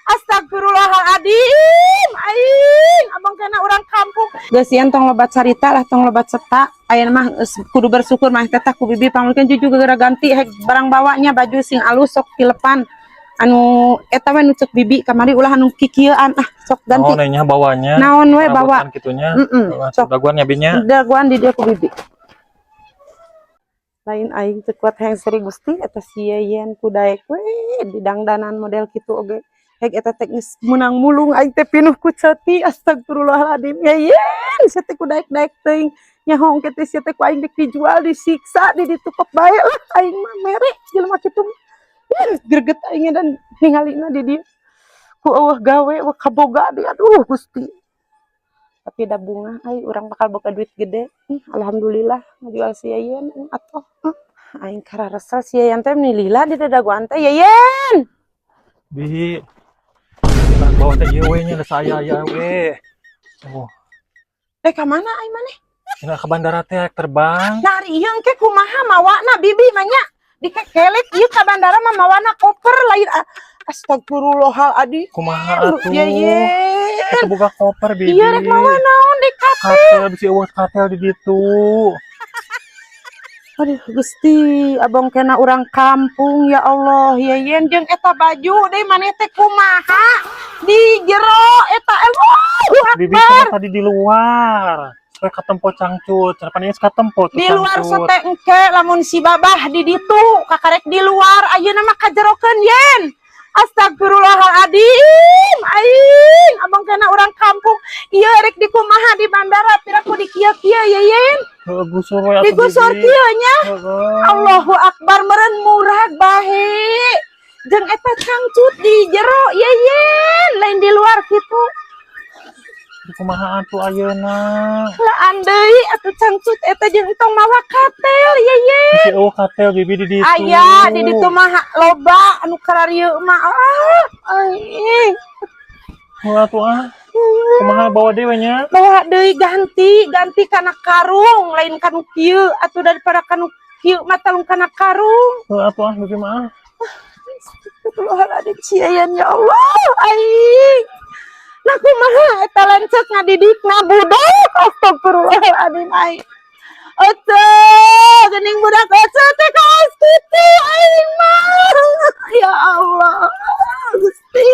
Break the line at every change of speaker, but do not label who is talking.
Astagfirullahaladzim, aing abang kena orang kampung. Geus yen, tong lobat carita lah, tong lobat seta. Ayeuna mah geus kudu bersyukur mah teh ku bibi pangulikeun juju gegera ganti hek barang bawanya, baju sing alus, sok tilepan. Anu eta we nu cek bibi kamari, ulah anu kikieuan ah, sok ganti.
Oh, nanya bawanya.
Naon we bawa.
Perabotan kitunya.
Heeh, sok.
Daguan ya binya.
Daguan di dia ku bibi. Lain aing teu kuat hayang seri Gusti, eta si Yeyen ku daek we di dangdanan model kitu oge. Hek eta teh geus meunang mulung, aing teh pinuh ku ceuti. Astagfirullahaladzim, Yeyen, sia teh ku daek-daek teuing nyaho engke teh sia teh ku aing dek dijual, disiksa di ditu, kop bae lah aing mah mere jelema kitu. Greget aing dan ningalina di dieu ku eueuh gawe, eueuh kaboga di, aduh Gusti. Tapi da bunga ai urang bakal boga duit gede. Alhamdulillah ngajual si Yeyen atuh. Aing kararesel si Yeyen teh, meni lila di dadaguan teh, Yeyen.
Bi. Barang bawa teh ieu we nya, da saya aya we. Oh,
Eh, ka mana ai maneh?
Cenah ke bandara teh rek terbang.
Nah, ari ieu engke kumaha mawana bibi mah nya? Dikekelit ieu ka bandara mah mawana koper lain ah. Astagfirullahaladzim.
Kumaha atuh?
Yeyen.
Itu buka koper, Bibi.
Iya, rek mawa naon di katel?
Katel, bisi eueuh katel di ditu.
Aduh Gusti, abang kena orang kampung, ya Allah, Yeyen, jeung eta baju deui maneh teh kumaha? Di jero eta, Allahu
Bibi
Akbar.
cenah tadi di luar. Supaya katempo cangcut. Cenah pan ieu katempo tuh
Di luar
cangcut.
Sete engke lamun si babah di ditu kakarek di luar, ayeuna mah kajerokeun, Yen. Astagfirullahaladzim, aing abang kena orang kampung. Ieu rek dikumaha di bandara, piraku di kieu-kieu, Yeyen?
Heeh, gusur we atuh,
Digusur
Bibi.
Kieu nya.
Heeh.
Allahu Akbar, meureun murag bahe. Jeung eta cangcut di jero, Yeyen, lain di luar kitu.
Kumaha atuh ayeuna?
Laan deui atuh cangcut eta, jeung tong mawa katel, Yeyen.
Bisi eueuh katel, Bibi, di ditu.
Aya di ditu mah loba anu kararieu mah, ah aing.
Heuh atuh ah. Kumaha, bawa deui we nya?
Bawa deui, ganti ganti kana karung, lain kanu kieu atuh, daripada kanu kieu mah talung kana karung.
Heuh atuh ah, Bibi mah ah.
Astagfirullahaladzim, si Yeyen, ya Allah aing. Nah, kumaha eta lanceuk ngadidikna budak? Astagfirullahaladzim aing. Ece, geuning budak Ece teh kaos kitu aing mah. Ya Allah, Gusti.